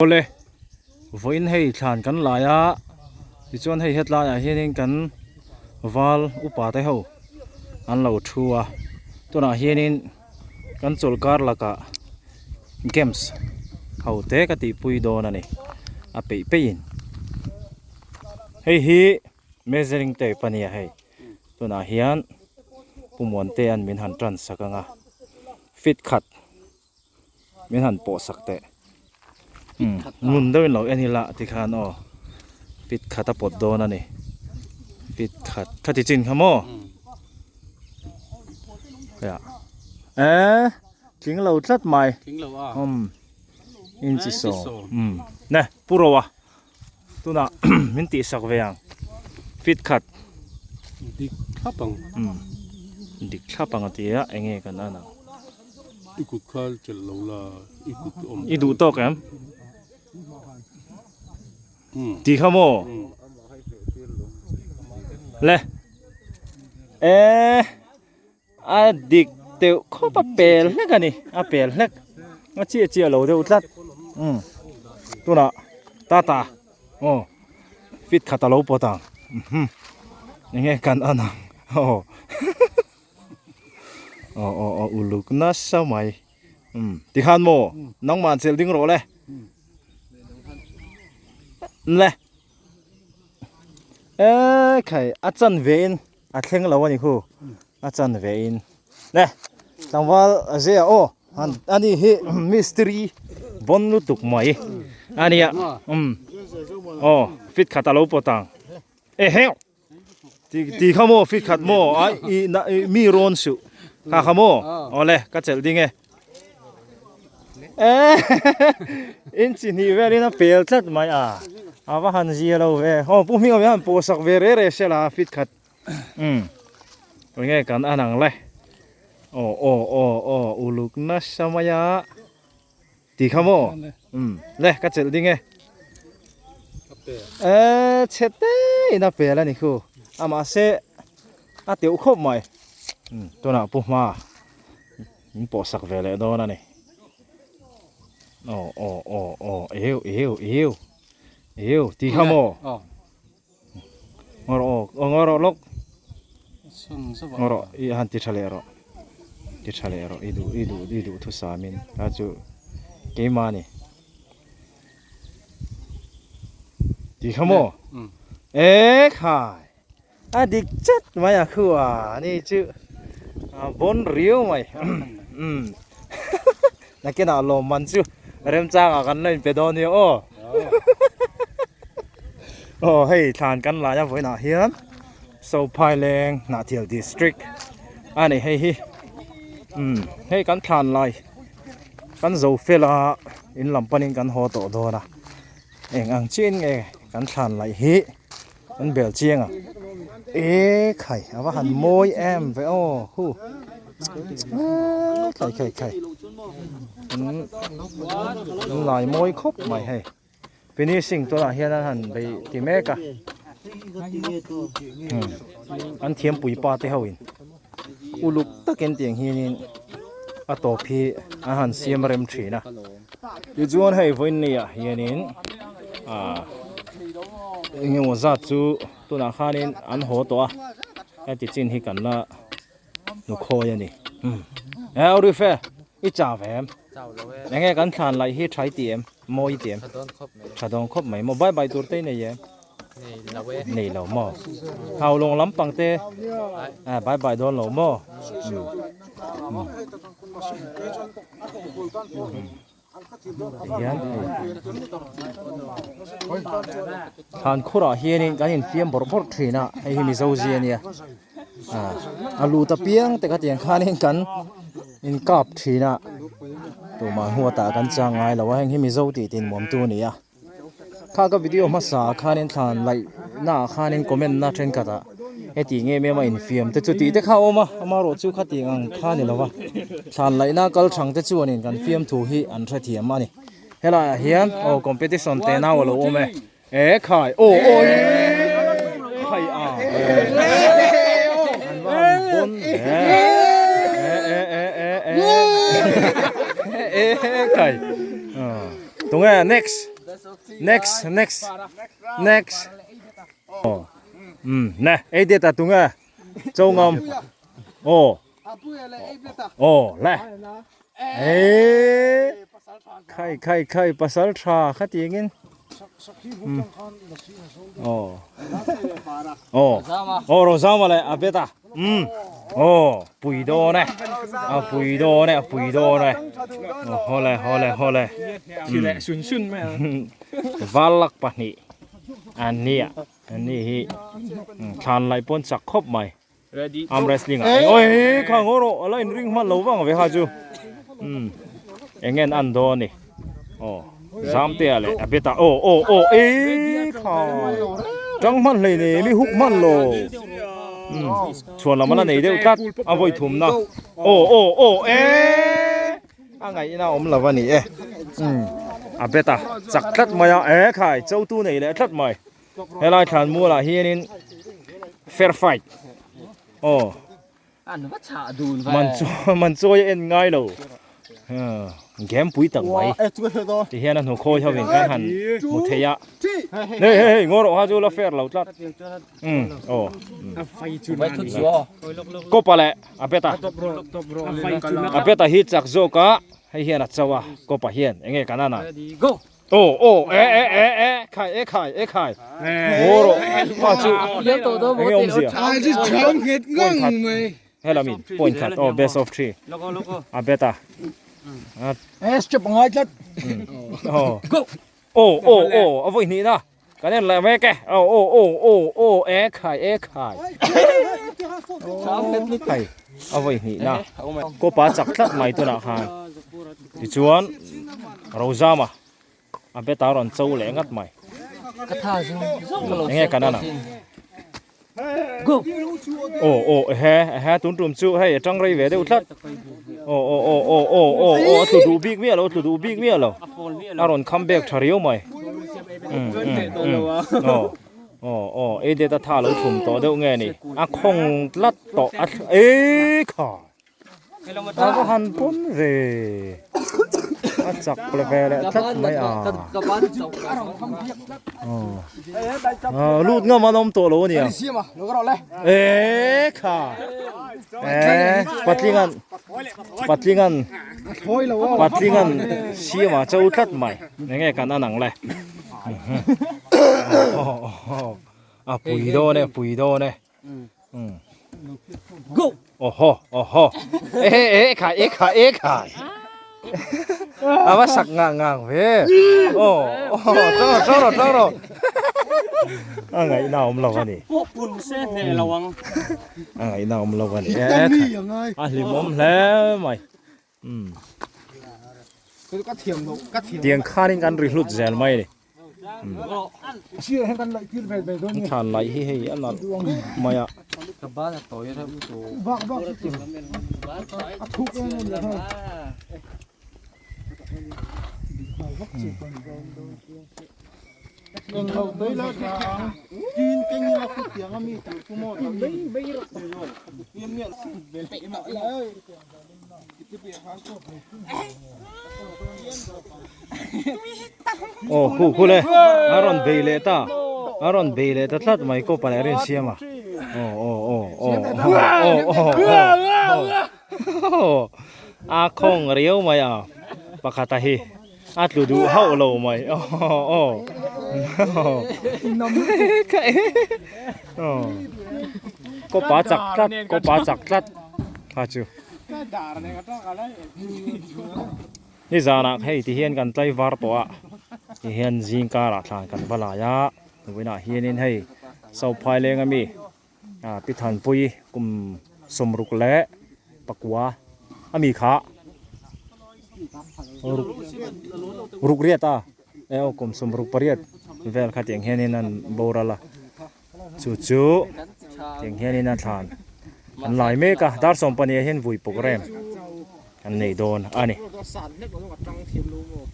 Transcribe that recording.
Awle, vawiin hei thlan kan lai a, tichuan hei hetlaiah hianin kan val upa te ho an lo thu a, tunah hianin kan chawlhkar lakah games ho te ka tihpui dawn a ni, a peih peihin. Hei hi measuring tape a nia hei, tunah hian Pu Muantea'n min han tan sak ang a, fit khat. Min han pawh sak teh. Umm ngun deuh in lo en ila tikhan aw fit khat a pawt dawn a ni. Fit khat khati chin kha maw? Hei ah eh tling lo tlat mai. Tling lo a. Umm inchi sawm. Umm ne pu ro a. Tunah min tih sak ve ang fit khat. Dik thlap ang. Umm dik thlap ang a ti a enge kan an ang. I kut kha chelh lo la i kut awm. I duh tawk em? Ti kha maw? Le eh. A dik deuh khawp a pel hlek a ni a pel hlek a chiah chiah lo deuh tlat umm tunah tata aw fit khat a lo pawt ang mhm enge kan an ang aw aw aw aw uluk nasa mai umm tikhan maw nangmah chelh ding rawh le le ekhai a chanve in. A thleng lo a ni khu a chan ve in le tlangval a zia aw han ani hi mistiri bon lutuk mai a nia um aw fit khat a lo pawt ang e heuh ti ti kha maw fit khat maw a i na i mi rawn suh kha kha maw awle ka chelh ding e e in chi hnih velin a pel tlat mai a a va han zia lo ve aw pu hming awm hian pawh sak ve re re se la fit khat umm enge kan an ang le aw aw aw aw uluk nasa mai a ti kha maw umm le ka chelh ding e e chhe te in a pel a ni khu a mahse a teuh khawp mai umm tunah pu hma. Min pawh sak ve leh dawn a ni. Aw aw aw aw eu eu eu eu ti kha maw? Ngaw rawh aw aw ngaw rawh lawk. Ngaw rawh i han ti tha leh rawh. Ti tha leh rawh i duh i duh i duh thusamin ta chu keimah a ni. Ti kha maw? E khai. A dik chat mai a khu a ni chu a bon riau mai umm nakinah lawmman chu remchangah kan la inpe dawn nia aw aw hei thlan kan lai a vawiinah hian Sophaileng Hnahthial district a ni hei hi umm hei kan thlan lai kan zo fel a in lam panin kan haw tawh dawn a. Eng ang chiah in nge kan thlan laih hi an bel chiang a e khai a va han mawi em ve aw hu khai khai khai an lai mawi khawp mai hei finishing tunah hian an han bei ti mek a an thiampui pa te ho in uluk takin tiang hianin a tawp hi an han siam rem thin a. Tichuan hei vawiin ah hianin ah eng emaw zat chu tunah khanin an haw tawh a heti chin hi kan la hnukhawi a ni umm e Orife i chau ve em eng nge kan thlan laih hi tha i ti em mawi i ti em tha dawn khawp mai maw bye bye tur te i nei em nei lo maw haulawng lampang te ah bye bye dawn lo maw umm. Tihian thlan khurah hianin kan infiam bawrh bawrh thin a hei hi mizo zia ania ah a lut apiang te khatiang khanin kan inkap thin a tumah huatah kan chang ngai lo a heng hi mizo tih tin muam tu a ni a. Kha ka video hmasa ah khanin thlan laih na ah khanin comment na thenkhat ah heti nge mem a infiam te chu tih te kha a awm a amaherawh chu khati ang kha ni lova thlan laih na kal thang te chuanin kan fiam thu hi an hrethiam a ni helai ah hian aw competition te nau alo awm e e khai aw aw khai a an va han bon e e e e e e khai. Tunge next next next next aw um ne ei det a tunge cho ngam aw aw le e khai khai khai pasal tha kha tiangin aw aw aw rozama le a bet a um aw pui dawn e a pui dawn e a pui dawn e hawle hawle hawle sun sun mai a valak pahnih an nia an ni hi thlan laih pawn chak khawp mai arm wrestling ah oi kha ngaw rawh a la in ring hman lo vang ve kha chu um eng en an dawn a ni aw Zamtea leh a bet a aw aw aw e kha tang hman hlei nei mi huk hman lo um chhuan lam a la nei deuh tlat a vawi thum na aw aw aw e a ngaihna awm lo a ni e um a bet a chak tlat mai a e khai chotu nei leh tlat mai helai thlan mualah hianin fair fight aw man chawi a en ngai lo game pui tak mai ti hian a hnu khawi ho in kan han hmu thei a hei hei hei ngaw rawh ha chu la fair lo tlat um aw kawpa leh a bet a a bet a hi chak zawk a hei hian a cho a kawpa hian enge kan an a Aw aw e e e e khai e khai e khai ngaw rawh pa chu enge awmzia point khat helami point khat aw best of three a bet a aw aw aw aw a vawi hnih na kan en leh mek e aw aw aw aw aw e khai e khai hei a vawi hnih na kawpa chak tlat mai tunah khan tichuan Rozama a bet a rawn cho leh ngat mai enge kan ana aw aw ehe ehe tun tum chu hei a tang rei ve deuh tlat aw aw aw aw aw aw aw a tlu duh bik miah lo a tlu duh bik miah lo a rawn kham bek tha riau mai um um um aw aw aw ei det a tha lo thum tawh deuh nge ni a khawng tlat tawh a e kha A va han pawn ve a chak le ve leh tlat mai a aw lut ngam an awm tawh lo a nia e kha e patlingan patlingan patlingan siama cho tlat mai enge kan an ang le a pui dawn e pui dawn e Go! Oho, oho. E e khai e khai e khai. Ava sak ngang ngang ve. Oh, oh, tang ro tang ro tang ro. A ngaih na awm lo ani. Pun se hneh lo ang. A ngaih na awm lo ani. E khai. A hlim awm hle mai. Um. Tiang khanin kan ri hlut zel mai ani. Thlan laih hi hei a nalh mai a. Aw khu khu le a rawn bei leh ta a rawn bei leh ta tlat mai kawpa leh a rin siam a aw aw aw aw aw aw aw a khawng riau mai a pakhata hi a tlu duh hauh lo mai aw aw aw kawpa chak tlat kawpa chak tlat kha chu ni zanah hei ti hian kan tlai var tawh a ti hian zing karah thlan kan va lai a vawiinah hianin hei Sophai leng ami ah pi Thanpui kum sawmruk leh pakua ami kha ruk ruk riat a e aw kum sawmruk pariat vel kha tiang hianin an boral a chu chu tiang hianin a thlan an lai mek a dar sawm pahnih ah hian vui programme an nei dawn a ni.